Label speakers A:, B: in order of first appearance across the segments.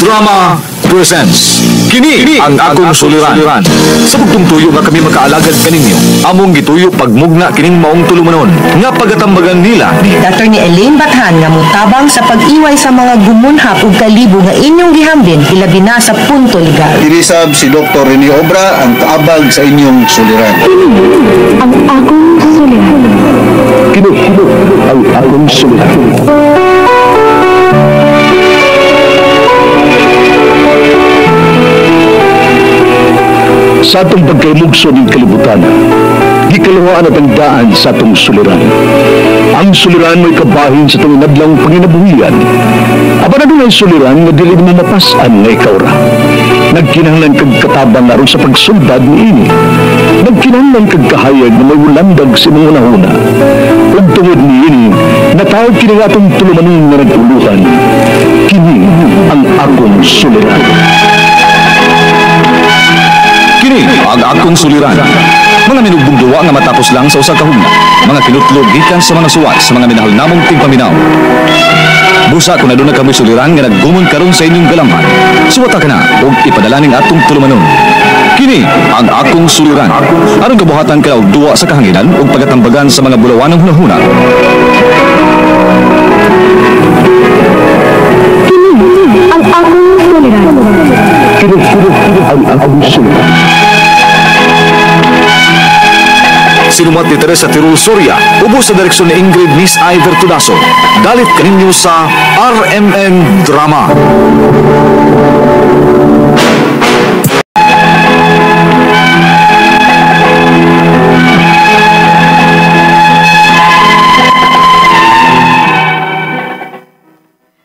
A: Drama presents Kini ang akong suliran. Sa bugtong tuyo nga kami makaalagad kaninyo, among gituyo pagmugna kining maong tulumanon nga pagatambagan nila ni
B: Attorney Elaine Bathan nga mutabang sa pag-iway sa mga gumunhap ug kalibo nga inyong gihambin ilabi na sa punto legal.
C: Dinisab si Dr. Rene Obra ang kaabag sa inyong suliran.
D: Ang akong suliran.
E: Kini ang akong suliran. Sa atong pagkaymugso ng kalibutan, gikaluhaan at ang daan sa atong suliran. Ang suliran mo'y kabahin sa itong inadlang panginabuhian. Aba na dunay suliran nga dili mo mapas-an nga ikaw ra. Nagkinahanglan kag katabang aron sa pagsuldad niini. Nagkinahanglan kag kahayag na may ulandag sa imong hunahuna. Ug tungod niini, natawag kini nga atong tulumanon nga naguluhan. Kini ang akong suliran.
A: Kini ang akong suliran. Mga minugbong duwa nga matapos lang sa usa ka hugna. Mga kinutlog gikan sa mga suwat sa mga minahal namong tigpaminaw. Busa kung aduna kami suliran nga naggumon karon sa inyong galamhan. Suwata ka na ug ipadala ning atong tulumanon. Kini ang akong suliran. Aron kabuhatan ka og duwa sa kahanginan ug pagatambagan sa mga bulawanong hunahuna.
D: Kini ang akong suliran.
E: Kini ang akong suliran.
A: Sinumat ni Teresa Tirul Soria, ubos sa direksyon ni Ingrid Miss Iver Tudaso. Dalit kaninyo sa RMN Drama.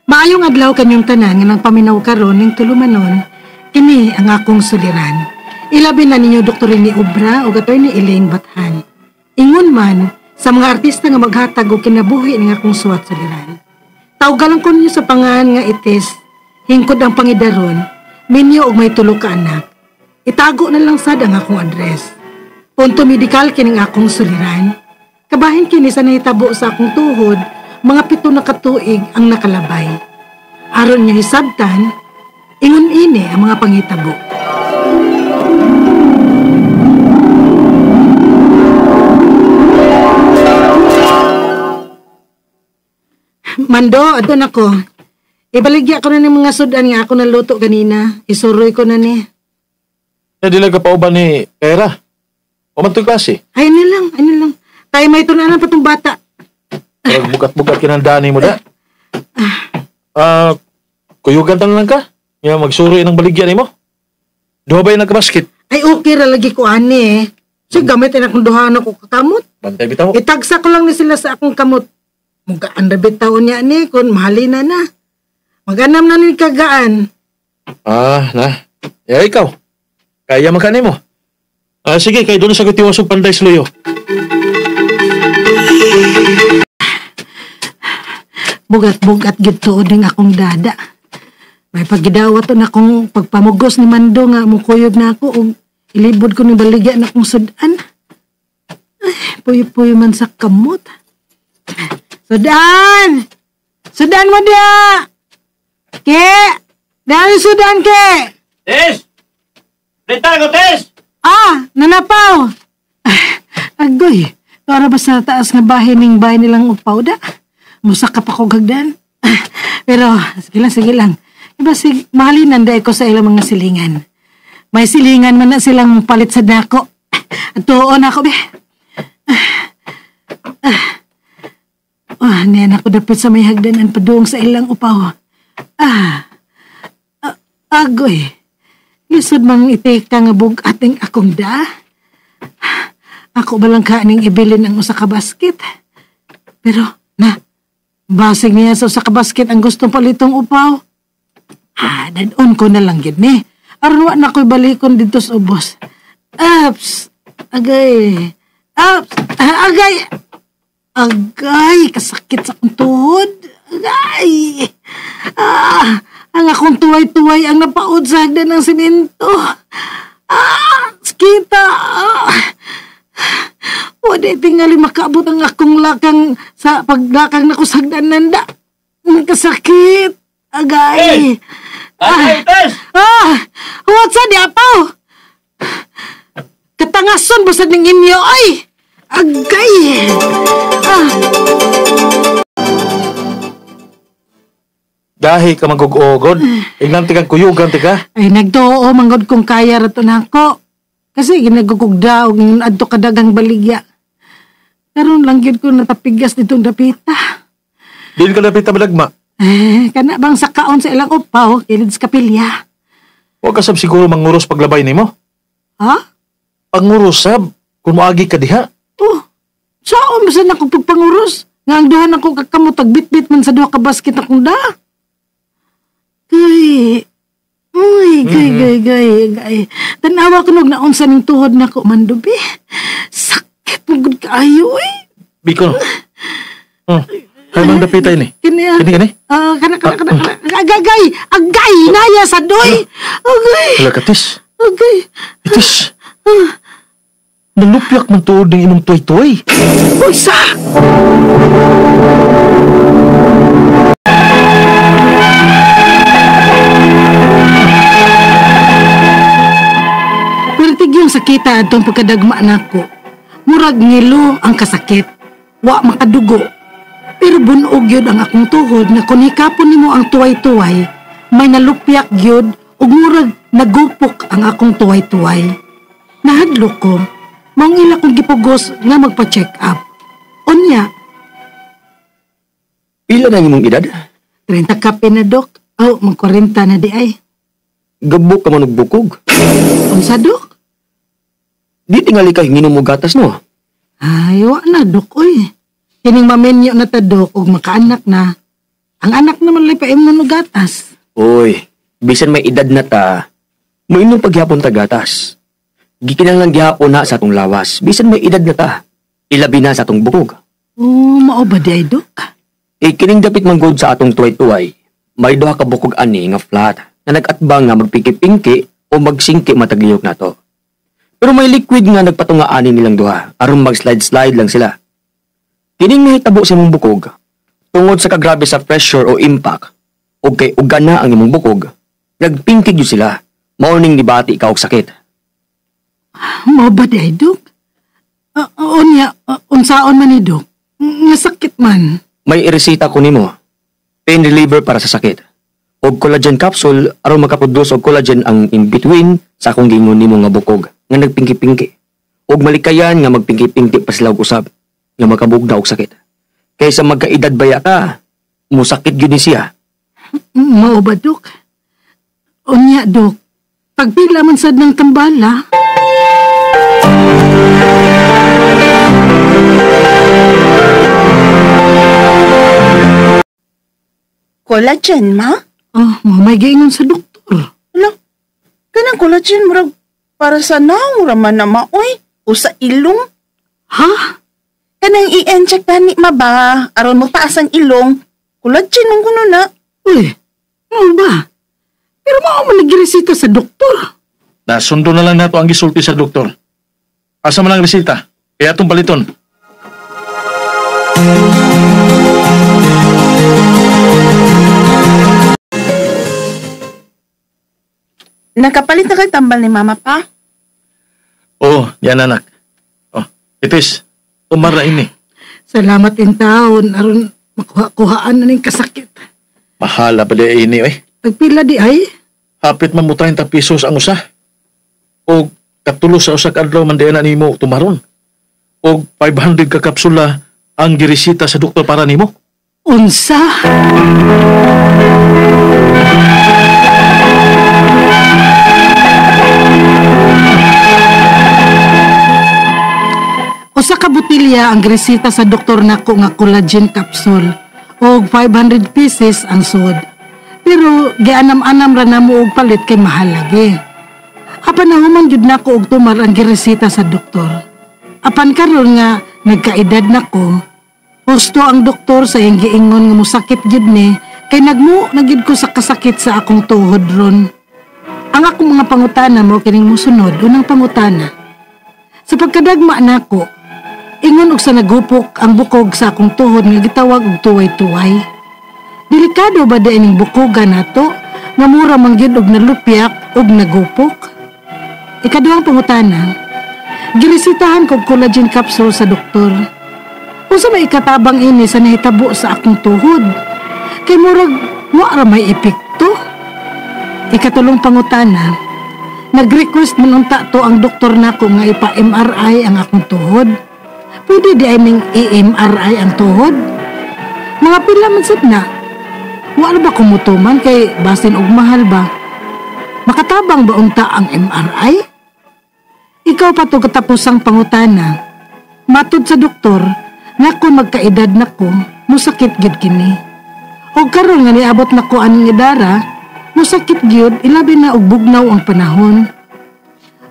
F: Maayong adlaw kanyong tanan nga nagpaminaw karon ning tulumanon, kini ang akong suliran. Ilabi na ninyo Dr. Rene Obra o Attorney Elaine Bathan. Ingon man sa mga artista nga maghatag og kinabuhi ning akong suwat suliran. Tawgalan ko ninyo sa pangalan nga itis, hingkod ang pangidaron, minyo og may tulo ka anak. Itago na lang sad ang akong address. Punto medikal kining akong suliran. Kabahin kini sa nahitabo sa akong tuhod, mga 7 na katuig ang nakalabay. Aron niya hisabtan, ingon ini ang mga panghitabo. Mando, adto nako. Ibaligya ko na ni mga sudan nga ako naluto kanina. Isuroy ko na ni.
G: Eh, dili ka pauban ni Pera. O man to'y klase.
F: Ay na lang, ay na lang. Kaya may tunanan pa tong bata.
G: Bugat-bugat kinandani mo da. Kuyugan ta na lang ka. Nga magsuri ng baligya nimo. Duha ba yung nagkabasket?
F: Ay, okay ra lagi ko ani eh. So, gamit na akong duha na ko kakamot.
G: Bantay bitaw.
F: Itagsa ko lang ni sila sa akong kamot. Mugaan ra bitaw niya ni kun mahalina na. Maganam na ni kagaan.
G: Ah, na. Ya ikaw. Kaya man kanimo. Ah, sige, kay doon sa kutiwas og panday sluyo.
F: Bugat-bugat gid tuod ning akong dada. May pagidawat na akong pagpamugos ni Mando nga mukuyog na ako og ilibod ko ni baligya na akong sudan. Ay, puyo-puyo man sa kamot. Sudan! Sudan mo dia! Ke! Dahil sudan ke!
G: Tess! Rita ko, Tess!
F: Ah! Nanapaw! Agoy! Para ba sa taas nga bahay ning bahay nilang upaw da? Musak ka pa ko gagdan. Pero, sige lang, sige lang. Iba, mahalinan dahil ko sa ilang mga silingan. May silingan man na silang palit sa dako. At tuon ako, be. Niyan ako dapit sa may hagdanan paduong sa ilang upaw. Agoy. Lisod mang itika nga bug-ating akong da. Ako balang kaning ibilin ang usa ka basket. Pero, na, basig niya sa usa ka basket ang gustong palitong upaw. Ah, dadon ko na lang gid ni. Aron wa na ko'y balikon dito sa ubos. Ups! Agay! Ups! Agay! Agay! Kasakit sa akong tuhod. Agay! Ah! Ang akong tuway-tuway ang napaod sa hagdan ng simento. Ah! Sakita! Ah! Wala tingali makaabot ang akong lakang sa paglakang na ko sa hagdan nanda. Ang kasakit! Agay!
G: Agay, Tess!
F: Ah! Huwag sa di apaw! Katangason basad ning inyo, ay! Agay! Ah!
G: Dahi ka magugogod. Ignan ti kang kuyugan ti ka.
F: Ay, nagtuo, manggod kong kaya rato na ako. Kasi ginagugugda og adto kadagang baligya. Karon lang gyud ko natapigas ditong dapita.
G: Dili ka dapita madagma.
F: Eh, kana bang sakaon sa ilang upaw, kilid sa kapilya.
G: Wa ka sab siguro manguros paglabay nimo.
F: Ha?
G: Panguros sab kung moagi ka diha.
F: Oh, saan ba sa akong pagpanguros? Nga ang duha na ko kakamot, tagbitbit man sa duha ka basket akong da. Kay, uy, gay, gay, gay, gay. Tanawa ko nog naunsa ning tuhod na ko, mandubi. Sakit mo gud kaayo, uy.
G: Biko. Oh, kay man dapita ini.
F: Kini,
G: Kini kini.
F: Ah, kana, kana, kana, kana. Agay, agay, naya sa doy. Agay,
G: Hala katis.
F: agay.
G: Itis. Nalupyak man tuod ning imong tuay-tuay.
F: Uy, sa! Pertig yung sakita atong pagkadagma nako. Murag ngilo ang kasakit. Wa makadugo. Pero bunog yun ang akong tuhod nga kung hikapon nimo ang tuway-tuway, may nalupyak yun ug murag nagupok ang akong tuway-tuway. Nahadlok ko, maong ila kong gipugos nga magpa-check up. Unya,
E: Pila na imong edad?
F: 30 kape na, Dok. Oh, mag-40 na di ay.
E: Gabok ka man og bukog.
F: Unsa, Dok?
E: Di tingali ka hinginom og gatas, no?
F: Ay, wa na, Dok, oy. Kining mamenyo na ta, Dok, og makaanak na. Ang anak naman lay paimnon og gatas.
E: Oy, bisan may edad na ta, moinom paghapon ta gatas. Gikinahanglan gihapon na sa atong lawas, bisan may edad na ta. Ilabi na sa atong bukog.
F: Oh, mao ba di ay, Dok?
E: E kining dapit manggod sa atong tuway-tuway, may duha ka bukog ani nga flat na nag-atbang nga magpiki-pingki o magsingki matagliyok nato. Pero may liquid nga nagpatunga ani nilang duha aron mag-slide-slide lang sila. Kining nahitabo sa imong bukog tungod sa kagrabe sa pressure o impact ug kay uga na ang imong bukog, nagpingkig gyud sila. Mao ning nibati ka og sakit.
F: Mao ba di ay, Dok? Unya, unsaon man ni, Dok? Nga sakit man.
E: May iresita ko nimo. Pain reliever para sa sakit. Og collagen capsule aron makaproduce og collagen ang in between sa akong gingon nimo nga bukog nga nagpingki-pingki. Og malikayan nga magpingki-pingki pa sila og usab nga makabugna og sakit. Kaysa magkaedad baya ka, musakit gyud ni siya.
F: Mao ba, Dok? Unya, Dok. Pagpila man sad ng tambala.
H: Collagen, ma?
F: Oh, may giingon sa doktor.
H: Ala, kanang collagen murag para sa naong raman na maoy o sa ilong.
F: Ha?
H: Kanang i-inject gani ma ba? Aron mo taas ang ilong. Collagen man kuno na.
F: Uy, mao ba? Pero mao man nagiresita sa doktor.
G: Nasundo na lang nato ang gisulti sa doktor. Asa man ang resita? Kaya atong paliton.
H: Nakapalit na kay tambal ni mama pa?
G: Oo, yan anak. Oh, itis. Umar na ini.
F: Salamat in taon aron makuha-kuhaan na ning kasakit.
G: Mahala pa di ini oy.
F: Tagpila di ay?
G: Hapit man mo 30 pesos ang usa. O katulo sa usa ka adlaw man di na nimo tumaron. O 500 ka kapsula ang giresita sa doktor para nimo.
F: Unsa? Usa ka botelya ang giresita sa doktor nako nga collagen capsule og 500 pieces ang sud. Pero gianam-anam ra namo og palit kay mahal lagi. Apan nahuman jud nako og tumar ang giresita sa doktor. Apan karon nga nagkaedad nako, husto ang doktor sa iyang giingon nga mosakit jud ni kay nagmuo na gyud ko sa kasakit sa akong tuhod ron. Ang akong mga pangutana mo kining mosunod, unang pangutana. Sa pagkadagma nako, ingon og sa nagupok ang bukog sa akong tuhod nga gitawag og tuway-tuway. Delikado ba di ining bukogan nato nga mura man gyud og nalupyak og nagupok? Ikaduhang pangutana, giresitahan kog collagen capsule sa doktor. Unsa may ikatabang ini sa nahitabo sa akong tuhod? Kay murag wa ra may epekto. Ikatulong pangutana, nag-request man unta to ang doktor nako nga ipa-MRI ang akong tuhod. Pwede di ay ning i-MRI ang tuhod? Mga pila man sad na. Wa ra ba kumutuman kay basin og mahal ba? Makatabang ba unta ang MRI? Ikaw pa to katapusang pangutana. Matud sa doktor nga kung magkaedad nako, musakit gyud kini. Og karon nga niabot nako aning edara, musakit gyud ilabi na og bugnaw ang panahon.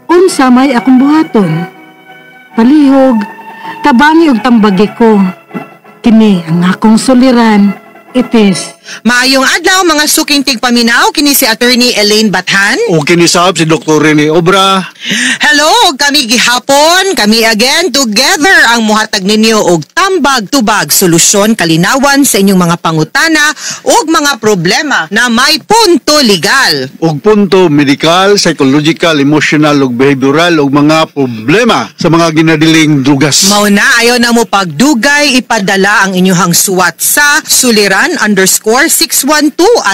F: Unsa may akong buhaton? Palihog, tabangi og tambagi ko. Kini ang akong suliran. It is
B: Maayong adlaw mga suking tigpaminaw, kini si Attorney Elaine Bathan.
C: O kinisab si Dr. Rene Obra.
B: Hello, kami gihapon, kami again together ang muhatag ninyo og tambag tubag solusyon kalinawan sa inyong mga pangutana ug mga problema na may punto legal.
C: Og punto medical, psychological, emotional ug behavioral ug mga problema sa mga ginadiling drugas.
B: Mao na, ayaw na mo pagdugay, ipadala ang inyong suwat sa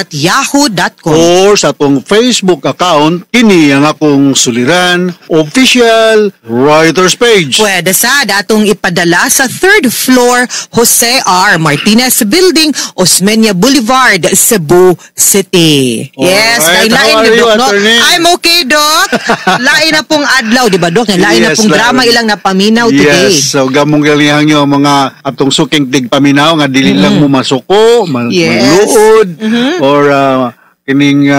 B: suliran_612@yahoo.com.
C: Or sa atong Facebook account, kini ang akong suliran official writers page.
B: Pwede sa datong ipadala sa third floor, Jose R. Martinez Building, Osmeña Boulevard, Cebu City. Yes,
C: Alright,
B: lain
C: how are
B: ni
C: you,
B: Doc, no?
C: attorney?
B: I'm okay, Doc. Lain na pong adlaw, di ba, Doc? Lain na
C: Yes,
B: pong drama
C: lain.
B: Ilang napaminaw today.
C: Yes, so gamong galihang yung mga atong suking tigpaminaw nga dili lang mo masuko, maluod, or kining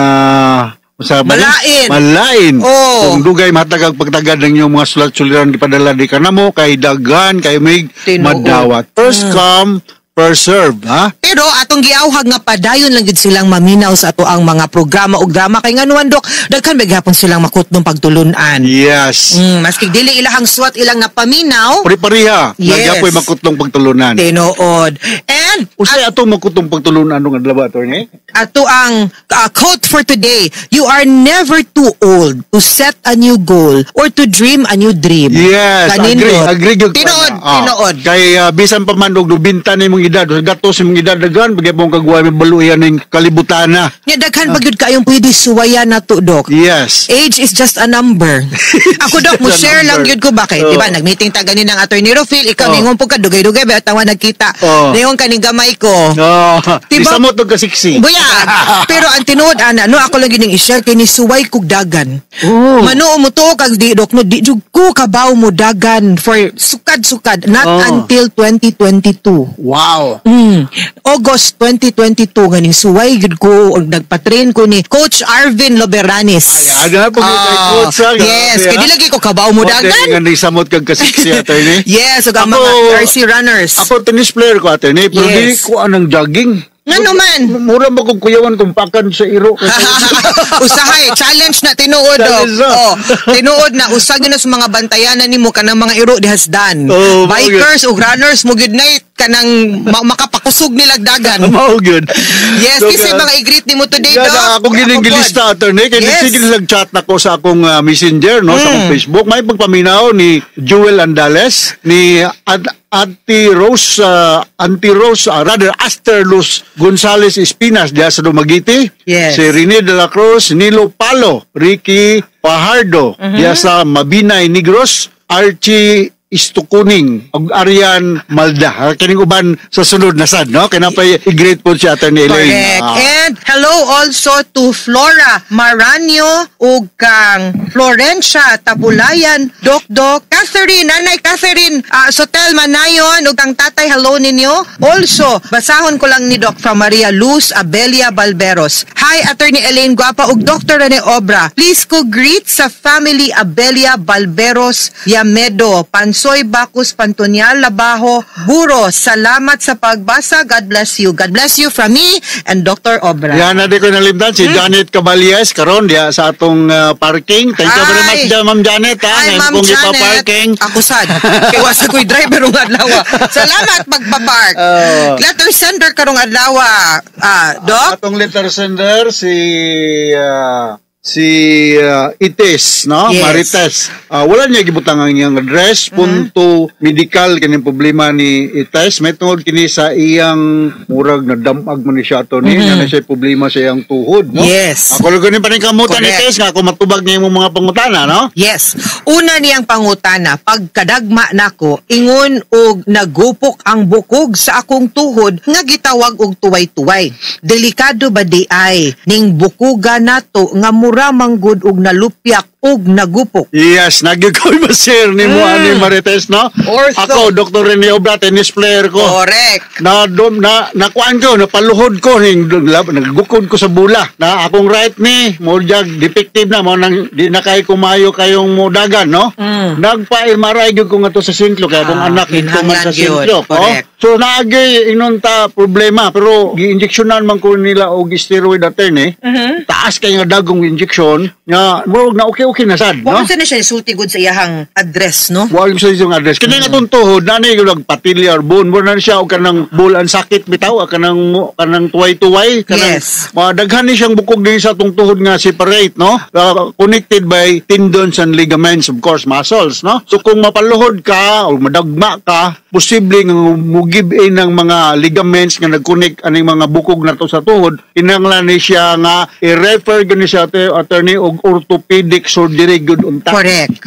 C: usa ba ni?
B: Malain.
C: Malain.
B: Oh.
C: Kung dugay matag ang pagtagad ng inyong mga sulat-suliran gipadala di kanamo kay daghan kay may
B: Tinuod.
C: madawat. First come, first serve, ha?
B: Pero atong giawhag nga padayon lang gid silang maminaw sa ato ang mga programa ug drama kay nganuan, Dok, daghan ba gihapon silang makutnong pagtulun-an.
C: Yes.
B: Maski dili ilahang suwat ilang napaminaw.
C: Pari-pariha,
B: Yes.
C: nagyapoy makutnong pagtulunan.
B: Tinuod. And
C: Usay atong makutnong pagtulunan nung adlaw, attorney?
B: Ato ang quote for today: "You are never too old to set a new goal or to dream a new dream."
C: Yes,
B: Kanindot.
C: agree, agree gyud ko
B: Tinuod,
C: ana. Ah,
B: tinuod.
C: Kay bisan pa man og 90 na imong edad, gatos imong edad daghan bagay mong kagway may baluyan ning kalibutana.
B: Nya daghan pa gyud kayong pwede suwayan nato, Dok.
C: Yes.
B: Age is just a number. Ako, Dok, mo
C: Just a
B: share lang
C: number.
B: gyud ko ba kay,
C: Oh.
B: di ba, nag-meeting ta ganin ng Attorney Rofil, ikaw ningon po ka dugay-dugay ba tawa nagkita.
C: Oh.
B: Ningon ka ning gamay ko.
C: Oh,
B: Diba?
C: Isa mo tog ka 60.
B: Buya. Pero ang tinuod ana, no, ako lang gyud ning i-share kay ni suway kog dagan.
C: Oh.
B: Mano mo to kag di, Dok, no, di jud ko kabaw mo dagan for sukad-sukad not until 2022.
C: Wow.
B: August 2022 ganing suway gud ko og nagpa-train ko ni Coach Arvin Loberanis.
C: Ay, aga po gyud kay Coach, ah,
B: Yes,
C: grabe,
B: kay
C: ah.
B: di lagi ko kabaw mo dagan.
C: Nga ni samot kag ka 60, attorney.
B: Yes, ug ang mga RC runners.
C: Ako tennis player ko, attorney, pero dili ko anang jogging.
B: Ngano man?
C: Mura mo kong kuyawan kung pakan sa iro.
B: Usahay, challenge na tinuod. Oh.
C: Challenge na.
B: Oh, tinuod na usa gyud na sa mga bantayanan nimo kanang mga iro di hasdan.
C: Oh, mao
B: Bikers ug runners mo gyud na kanang makapakusog nilag dagan.
C: Mao gyud.
B: Yes,
C: So,
B: kasi mga i-greet nimo today,
C: Yeah,
B: Doc.
C: na ako gining
B: Ako pod.
C: gilista, attorney. Kay sige nag-chat na ko sa akong messenger, no, sa akong Facebook. May pagpaminaw ni Jewel Andales, ni Auntie Rose, rather Aster Luz Gonzales Espinas diya sa Dumaguete.
B: Yes.
C: Si Rene de la Cruz, Nilo Palo, Ricky Fajardo diya sa Mabinay Negros, Archie Istukuning ug Arian Malda. Ah, kining uban sa sunod na sad, no? Kaya napay i-greet po si Attorney Elaine.
B: Correct.
C: Ah.
B: And hello also to Flora Maranio ug kang Florencia Tabulayan, Doc Doc, Catherine, Nanay Catherine Sotel Manayon ug kang tatay, hello ninyo. Also, basahon ko lang ni Doc from Maria Luz Abelia Balberos. Hi, Attorney Elaine Guapa ug Dr. Rene Obra. Please ko greet sa family Abelia Balberos Yamedo, Panso Tisoy Bacus Pantonial Labajo Buro. Salamat sa pagbasa. God bless you. God bless you from me and Dr. Obra.
C: Yan na di ko nalimtan si Janet Caballes karon diya sa atong parking. Thank you very
B: Hi.
C: Much, Ma'am Janet, ha.
B: Hi,
C: Ngayon
B: Ma'am
C: kong
B: Janet.
C: ipa-parking.
B: Ako sad. Kay wasa ko'y driver ng adlaw. Salamat magpa-park.
C: Oo.
B: Letter sender karong adlaw. Ah, Doc?
C: Atong letter sender si Ites, no?
B: Yes.
C: Marites. Ah, wala niya gibutang ang iyang address, punto medical kining problema ni Ites. May tungod kini sa iyang murag na damag man ni siya ato ni, mm siya problema sa iyang tuhod, no?
B: Yes.
C: Ako lang pa rin kamutan ni
B: Correct.
C: Ites nga ako matubag niya imong mga pangutana, no?
B: Yes. Una niyang pangutana, pagkadagma nako, ingon og nagupok ang bukog sa akong tuhod nga gitawag og tuway-tuway. Delikado ba di ay ning bukuga nato nga mura manggod og nalupyak og nagupok?
C: Yes, nagyukoy ba sir ni mo ani Marites, no?
B: Ortho.
C: Ako, Dr. Rene Obra, tennis player ko.
B: Correct.
C: Na dom na nakuan ko, napaluhod ko ning naggukod ko sa bula na akong right knee mo jag defective na mo nang di na kay kumayo kayong modagan, no? Nagpa MRI gyud ko ngadto sa St. Luke kay akong
B: Ah,
C: anak dito man sa
B: kinahanglan gyud.
C: St. Luke, oh.
B: Correct.
C: So naagay inon ta problema pero gi-injectionan man ko nila og steroid, attorney. Taas kay nga dagong injection nga murag na okay okay na sad, no?
B: Wa sa na siya sulti gud sa iyahang address, no?
C: Wa sa iyong address. Kini nga atong tuhod nani yung nagpatellar bone mo na siya og kanang ball ang sakit bitaw, kanang kanang tuway-tuway kanang mga daghan ni siyang bukog din sa atong tuhod nga separate, no? Connected by tendons and ligaments, of course muscles, no? So kung mapaluhod ka o madagma ka, posible nga mo give in ang mga ligaments nga nag-connect aning mga bukog nato sa tuhod. Kinahanglan ni siya nga i-refer gyud ni siya, attorney, og orthopedic surgery gyud unta.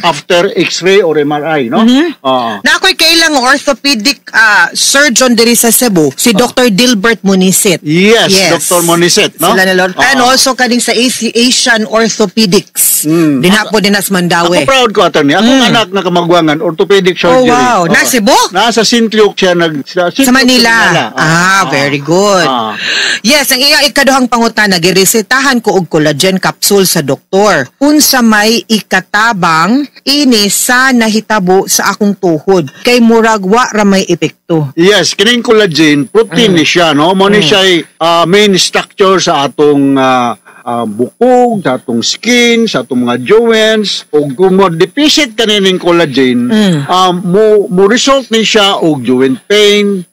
C: After X-ray or MRI, no? Oo.
B: Na ako'y kailang orthopedic surgeon diri sa Cebu, si Dr. Dilbert Munisit.
C: Yes, Dr. Moniset, no?
B: Sila na Lord. And
C: Oo.
B: Also kaning sa Asian Orthopedics. Dinha po din nas Mandaue.
C: Ako proud ko, attorney. Akong anak na kamagwangan, orthopedic surgery.
B: Oh, wow.
C: Oo.
B: Na Cebu?
C: Nasa St. Luke siya nag sa, St.
B: Sa
C: Luke,
B: Manila.
C: Oo.
B: Ah,
C: Oo.
B: very good. Yes, ang iya ikaduhang pangutana, giresetahan ko og collagen capsule sa doktor. Unsa may ikatabang ini sa nahitabo sa akong tuhod? Kay murag wa ra may epekto.
C: Yes, kining collagen, protein ni siya, no? Mo ni siya main structure sa atong bukog, sa atong skin, sa atong mga joints. Ug kung mo deficit kanining collagen, mo mo result ni siya og joint pain,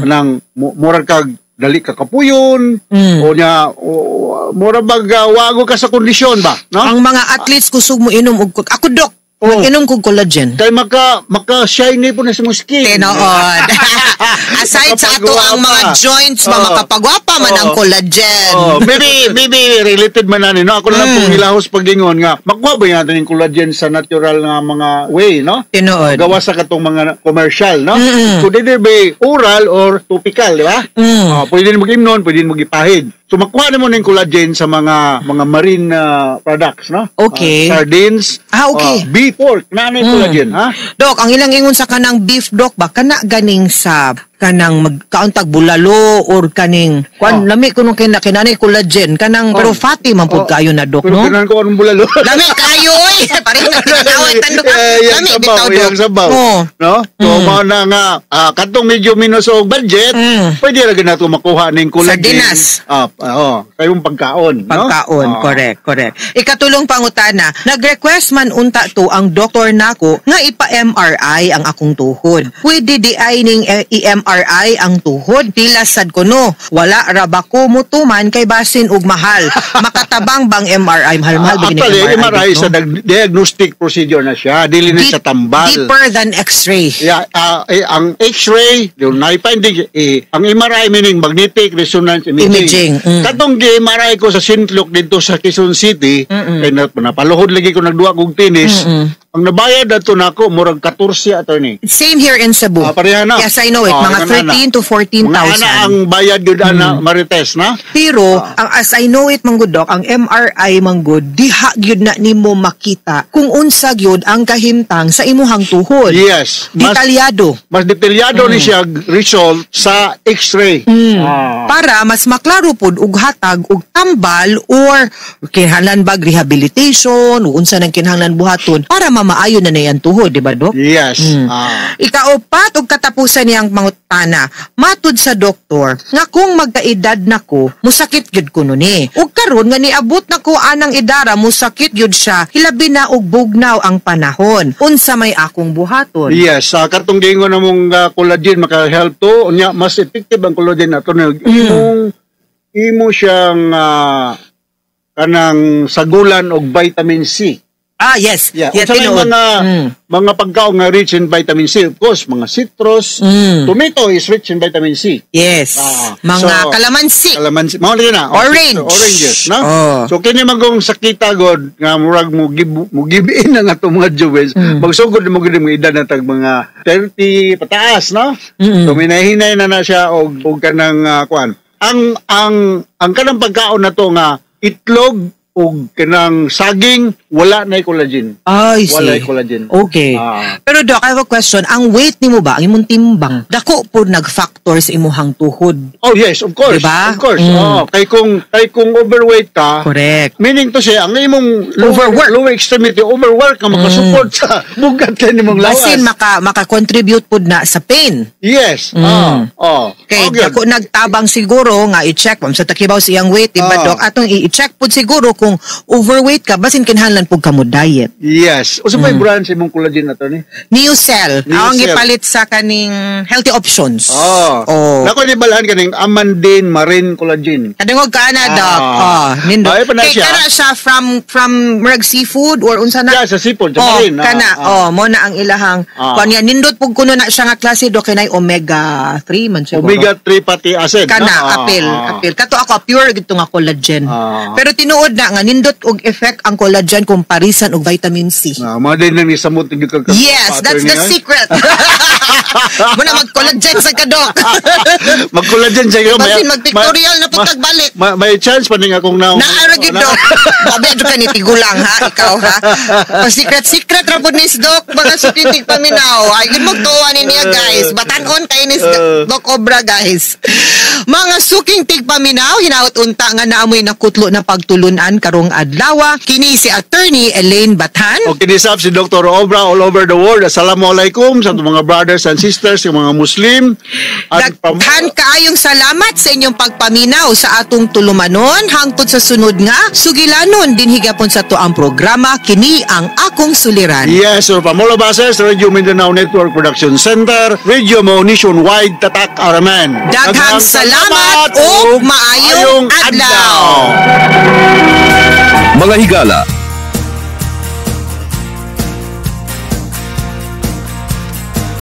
C: nang murag kag dali ka kapuyon, o nya o, mura bag wago ka sa kondisyon ba, no?
B: Ang mga athletes kusog mo inom og ako, dok, mag-inom kog collagen.
C: Kay maka maka shiny po na sa mong skin.
B: Tinood. Aside sa ato ang mga
C: Makapagwapa.
B: joints ba, makapagwapa man ang collagen.
C: Oh, maybe maybe related man ani, no? Ako na lang pong hilahos pagingon nga makuha ba natin yung collagen sa natural nga mga way, no?
B: Tinuod.
C: Gawa sa katong mga commercial, no? So either be oral or topical, di ba? Oh, pwede mo mag-imnon, pwede mo gipahid. So makuha nimo ning collagen sa mga marine products, no? Sardines, beef, pork, na ano yung collagen, ha?
B: Dok, ang ilang ingon sa kanang beef, dok, ba kana ganing sa kanang magkauntag bulalo or kaning kwan lami kuno kina kinanay collagen kanang pero fatty man pud kayo na, dok,
C: Pero
B: no?
C: kinan ko anong bulalo.
B: Lami kayo oy. Pareho na tinatawag tandok ka.
C: Eh, yang
B: Lami
C: sabaw,
B: bitaw, dok.
C: yang sabaw.
B: Oh.
C: No? So, mao na nga, katong medyo minus og budget, pwede ra gyud nato makuha ning collagen.
B: Sardinas.
C: Ah, oh, kayong pagkaon, no?
B: Pagkaon, correct, correct. Ikatulong pangutana, nag-request man unta to ang doktor nako nga ipa-MRI ang akong tuhod. Pwede di ay ning i-MRI ang tuhod? Pila sad kuno. Wala ra ba ko mutuman kay basin og mahal. Makatabang bang MRI? Mahal-mahal ba gini
C: Actually,
B: MRI,
C: MRI
B: dok,
C: sa
B: no?
C: diagnostic procedure na siya, dili na sa tambal.
B: Deeper than X-ray.
C: Yeah, ang X-ray, yung na-finding, ang MRI meaning magnetic resonance imaging.
B: Imaging.
C: Katong gi-MRI ko sa St. Luke dito sa Quezon City, kay napaluhod lagi ko nagduwa kog tennis. Ang nabayad adto nako murag 14, attorney.
B: Same here in Cebu.
C: Ah, pareha na.
B: Yes, I know it.
C: Ah,
B: Mga
C: ingon na.
B: 13 to
C: Mga ana
B: 14,000.
C: ang bayad gyud ana, Marites, na?
B: Pero ang as I know it manggod, dok, ang MRI manggod diha gyud na nimo makita kung unsa gyud ang kahimtang sa imuhang tuhod.
C: Yes. Mas,
B: Detalyado.
C: mas detalyado ni siya result sa X-ray.
B: Para mas maklaro pud og hatag og tambal or kinahanglan bag rehabilitation o unsa nang kinahanglan buhaton para mamaayo na na iyang tuhod, di ba, Dok?
C: Yes.
B: Ikaupat og katapusan niyang mangutana, matud sa doktor nga kung magkaedad na ko, musakit gyud kuno ni. Ug karon nga niabot na ko anang idara, musakit gyud siya, hilabi na og bugnaw ang panahon. Unsa may akong buhaton?
C: Yes, sa katong giingon namong collagen maka-help to. Unya mas effective ang collagen ato na imo siyang kanang sagulan og vitamin C.
B: Ah, yes.
C: Yeah,
B: Yeah,
C: unsa may
B: tinuod.
C: mga pagkaon nga rich in vitamin C? Of course, mga citrus, tomato is rich in vitamin C.
B: Yes. Mga
C: So,
B: kalamansi.
C: Kalamansi. Mao lagi na. Oh,
B: Orange.
C: Oranges, no?
B: Oh.
C: So kini magong sakita god nga murag mo give in ang atong mga jewels. Magsugod mo gid mga edad na tag mga 30 pataas, no? So minahinay na na siya og kanang kuan. Ang kanang pagkaon na to nga itlog og kanang saging, wala na collagen.
B: Ay, see.
C: Wala collagen.
B: Okay. Pero Doc, I have a question. Ang weight nimo ba, ang imong timbang, dako po nag-factor sa imuhang tuhod?
C: Oh yes, of course.
B: Diba?
C: Of course. Oh, kay kung overweight ka,
B: Correct.
C: meaning to say, ang imong lower,
B: Overwork.
C: lower extremity, overwork ka makasupport sa bugat kay nimong lawas.
B: Basin maka-contribute pud na sa pain.
C: Yes. Oh.
B: Kay
C: Okay.
B: dako nagtabang siguro nga i-check ma'am sa takibaw sa iyang weight, diba, Doc? Atong i-check pud siguro kung overweight ka, basin kinahanglan pud ka mo diet.
C: Yes. Usa may brand sa imong collagen, attorney?
B: Newcell.
C: Newcell.
B: Ang gipalit sa kaning Healthy Options.
C: Oh.
B: Oh.
C: Nako ni balhan kaning Amandine Marine Collagen.
B: Kadungog ka na, Doc. Oh, nindo.
C: Ay, pa na
B: Kay
C: siya.
B: kana siya from murag seafood or unsa na?
C: Yeah, sa seafood, sa
B: Oh,
C: marine.
B: kana. Oh, mo na ang ilahang kuan niya. Nindot pug kuno na siya nga klase, Doc, kay nay omega 3 man siguro.
C: Omega 3 fatty acid.
B: Kana
C: no?
B: apil, apil. Kato ako pure gid nga collagen. Pero tinuod na nga nindot og effect ang collagen kumparisan og vitamin C.
C: Mga din nang isamot gyud ka.
B: Yes, that's the secret. Muna mag-collagen sa kadok.
C: Mag-collagen sa iyo.
B: Basin mag-pictorial na pud tagbalik.
C: May chance pa ning akong naong.
B: Naara gyud, Dok. Babe jud ka ni tigulang ha, ikaw ha. Pa secret secret ra pud ni Doc, mga sukitig paminaw. Ay gud mo tuwa ni niya, guys. Batan-on kay ni Doc Obra, guys. Mga suking tigpaminaw, hinaot unta nga naamoy nakutlo na pagtulunan karong adlaw. Kini si Attorney Elaine Bathan.
C: O kinisap si Dr. Obra all over the world. Assalamualaikum sa atong mga brothers and sisters, yung mga Muslim. At
B: Daghan kaayong salamat sa inyong pagpaminaw sa atong tulumanon hangtod sa sunod nga sugilanon dinhi gapon sa tuang programa, kini ang Akong Suliran.
C: Yes, so Pamulo Bases, Radio Mindanao Network Production Center, Radio Mo Nationwide, Tatak Araman.
B: Daghang salamat ug maayong adlaw.
A: Mga higala,